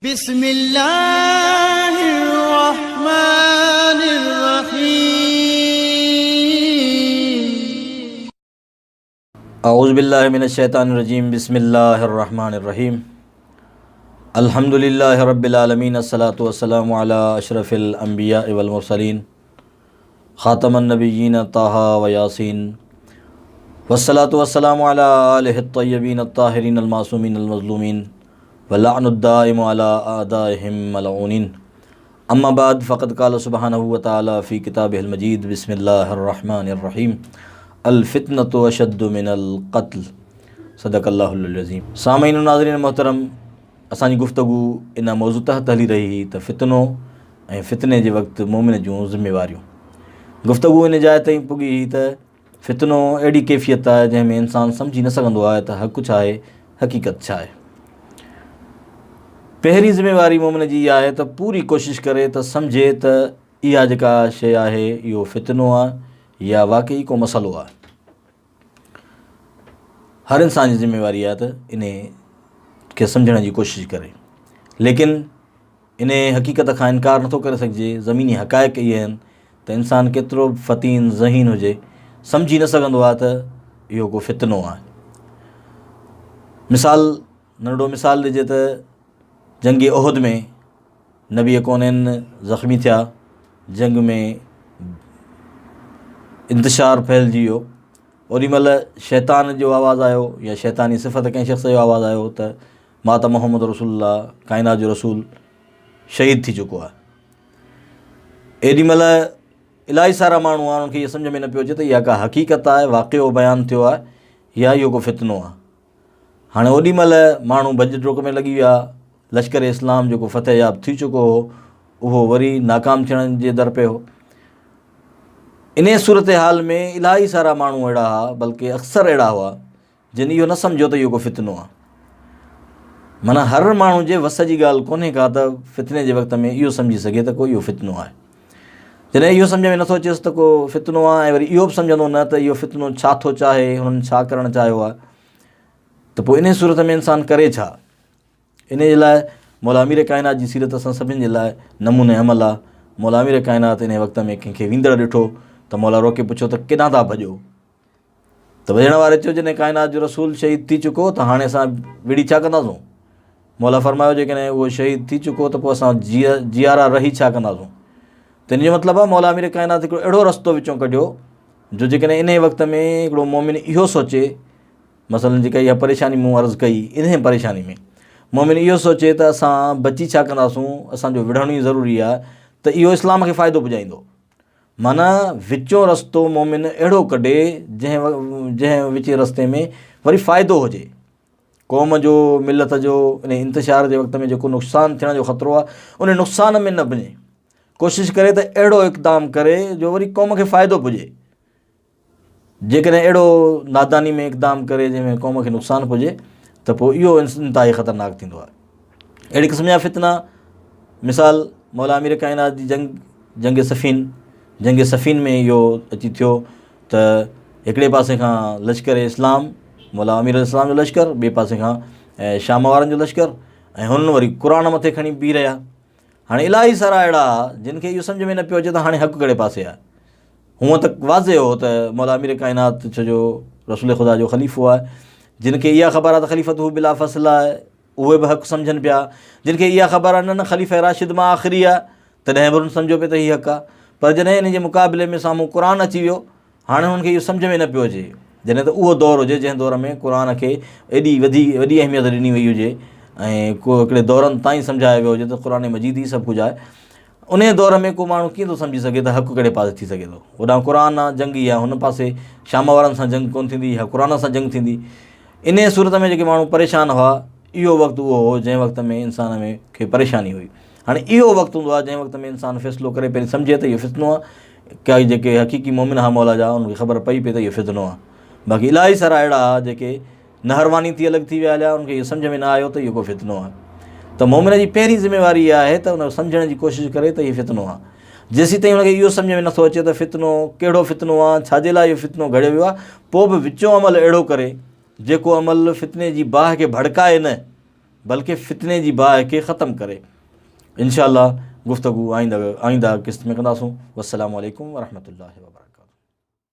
بسم الله الرحمن الرحيم. اعوذ بالله من الشيطان الرجيم بسم الله الرحمن الرحيم الحمد لله رب العالمين الصلاة والسلام على اشرف الانبياء والمرسلين خاتم النبيين طه وياسين والصلاة والسلام على آله الطيبين الطاهرين المعصومين المظلومين واللعن الدائم على اعدائهم ملعونين اما بعد فقد قال سبحانه وتعالى في كتابه المجيد بسم الله الرحمن الرحيم الفتنة اشد من القتل صدق الله العظيم سامعين ناظرين محترم اسان جي گفتگو ان موضوع تحت هلي رهي هئي ته فتنو ۽ فتني جي وقت مومن جون ذميواريون. گفتگو ان جاء تائين پڳي هئي ته فتنو اهڙي ڪيفيت آهي جنهن ۾ انسان سمجهي نه سگهندو آهي ته حق ڇا آهي حقيقت ڇا آهي. پهرين ذميواري مومن جي اها آهي ته پوري ڪوشش ڪري ته سمجهي ته اها جيڪا شيء آهي اهو فتنو آهي يا واقعي ڪو مسئلو آهي. هر انسان جي ذميواري آهي ته انهي کي سمجهڻ جي ڪوشش ڪري ليڪن انهي حقيقت کان انڪار نٿو ڪري سگهجي زميني حقائق اهي آهن ته انسان ڪيترو به فطين ذهين هجي سمجهي نه سگهندو آهي ته اهو ڪو فتنو آهي مثال ننڍڙو مثال ڏجي ته جنگ احد ۾ نبي ڪونين زخمي ٿيا، جنگ ۾ انتشار ڦهلجي ويو، اوڏي مهل شيطان جو آواز آيو يا شيطاني صفت ڪنهن شخص جو آواز آيو ته مات محمد رسول الله ڪائنات جو رسول شهيد ٿي چڪو آهي. ايڏي مهل الاهي سارا ماڻهو آهن انهن کي اهو سمجهه ۾ نه پيو اچي ته اها ڪا حقيقت آهي واقعو بيان ٿيو آهي يا اهو ڪو فتنو آهي. هاڻي اوڏي مهل ماڻهو ڀڄ ڊوڙ ۾ لڳي ويا. لشڪر اسلام جيڪو فتح ياب ٿي چڪو هو، اهو وري ناڪام ٿيڻ جي در پي هو. انهيء صورتحال ۾ الاهي سارا ماڻهو اهڙا ها، بلڪه اڪثر اهڙا هئا، جن اهو نه سمجهيو ته اهو ڪو فتنو آهي. معنيٰ هر ماڻهو جي وس جي ڳالهه ڪونهي ڪا ته فتني جي وقت ۾ اهو سمجهي سگهي ته ڪو اهو فتنو آهي. جڏهن اهو سمجهه ۾ نٿو اچيس ته ڪو فتنو آهي ۽ وري اهو به سمجهندو نه ته اهو فتنو ڇا ٿو چاهي، هنن ڇا ڪرڻ چاهيو آهي ته پوء انهيء صورت ۾ انسان ڪري ڇا؟ انهيء جي لاء مولا امير ڪائنات جي سيرت اسان سڀني جي لاء نموني عمل آهي. مولا امير ڪائنات انهيء وقت ۾ ڪنهن کي ويندڙ ڏٺو ته مولا روڪي پڇيو ته ڪيڏانهن ٿا ڀڄو؟ ته ڀڄڻ واري چيو جڏهن ڪائنات جو رسول شهيد ٿي چڪو ته هاڻي اسان وڙهي ڇا ڪنداسون؟ مولا فرمايو جيڪڏهن اهو شهيد ٿي چڪو ته پوء اسان جيئارا رهي ڇا ڪنداسون؟ ته ان جو مطلب آهي مولا امير ڪائنات هڪڙو اهڙو رستو وچون ڪڍيو جو جيڪڏهن انهي وقت ۾ هڪڙو مومن اهو سوچي مثلا جيڪا اها پريشاني مون عرض ڪئي انهي پريشاني ۾ مومن اهو سوچي ته اسان بچي ڇا ڪنداسون اسان جو وڙهڻ ئي ضروري آهي ته اهو اسلام کي فائدو پڄائيندو. معنيٰ وچون رستو مؤمن اهڙو ڪڍي جنهن جنهن وچين رستي ۾ وري فائدو هجي. قوم جو، ملت جو انهي انتشار جي وقت ۾ جيڪو نقصان ٿيڻ جو خطرو آهي ان نقصان ۾ نه وڃي. ڪوشش ڪري ته اهڙو اقدام ڪري جو وري قوم کي فائدو پڄي. جيڪڏهن اهڙو ناداني ۾ اقدام ڪري جنهن ۾ قوم کي نقصان پڄي ته پوء اهو انتهائي خطرناڪ ٿيندو آهي. اهڙي قسم جا فتنا مثال مولا امير ڪائنات جي جنگ جنگ صفين جنگ صفين ۾ اهو اچي ٿيو ته هڪڙي پاسي کان لشڪر اسلام مولا امير اسلام جو لشڪر ٻئي پاسي کان شام وارن جو لشڪر ۽ هنن وري قرآن مٿي کڻي بيهي رهيا هاڻي الاهي سارا اهڙا جن کي اهو سمجه ۾ نه پيو اچي ته هاڻي حق ڪهڙي پاسي آهي هونء ته واضح هو ته مولا امير ڪائنات ڇو جو رسول خدا جو خليفو آهي جن کي اها خبر آهي ته خليفت هو بلا فصل آهي اهي به حق سمجهن پيا جن کي اها خبر آهي نه نه خليفه راشد مان آخري آهي تڏهن به انهن سمجهيو پئي ته هي حق آهي پر جڏهن ان جي مقابلي ۾ سامهون قرآن اچي ويو هاڻي انهن کي اهو سمجهه ۾ نه پيو اچي جڏهن ته اهو دور هجي جنهن دور ۾ قرآن کي ايڏي وڌي وڏي اهميت ڏني وئي هجي ۽ ڪو هڪڙي دورن تائين سمجهايو ويو هجي ته قرآن مجيد ئي سڀ ڪجهه آهي انهيء دور ۾ ڪو ماڻهو ڪيئن ٿو سمجهي سگهي ته حق ڪهڙي پاسي ٿي سگهي ٿو؟ هوڏانهن قرآن آ، جنگ ئي آ، هن پاسي شام وارن سان جنگ ڪونه ٿيندي يا قرآن سان جنگ ٿيندي. انهيء صورت ۾ جيڪي ماڻهو پريشان هئا، اهو وقت اهو هو جنهن وقت ۾ انسان ۾ کي پريشاني هئي. هاڻي اهو وقت هوندو آهي جنهن وقت ۾ انسان فيصلو ڪري پهرين سمجهي ته اهو فتنو آ. ڪي جيڪي حقيقي مؤمن ها مولا جا انهن کي خبر پئي پئي ته اهو فتنو آ. باقي الاهي سارا اهڙا ها جيڪي نهرواني ٿي الڳ ٿي ويا هليا انهن کي اهو سمجهه ۾ نه آيو ته اهو ڪو فتنو آهي ته مومن جي پهرين ذميواري اها آهي ته ان سمجهڻ جي ڪوشش ڪري ته اهو فتنو آهي جيسين تائين ان کي اهو سمجهه ۾ نٿو اچي ته فتنو ڪهڙو فتنو آهي ڇا جي لاء اهو فتنو گهڙيو ويو آهي پوء به وچون عمل اهڙو ڪري جيڪو عمل فتني جي باهه کي ڀڙڪائي نه. بلڪه فتني جي باهه کي ختم ڪري. انشاء الله گفتگو آئنده آئنده قسط ۾ ڪنداسون. والسلام عليڪم ورحمة الله وبرڪاته.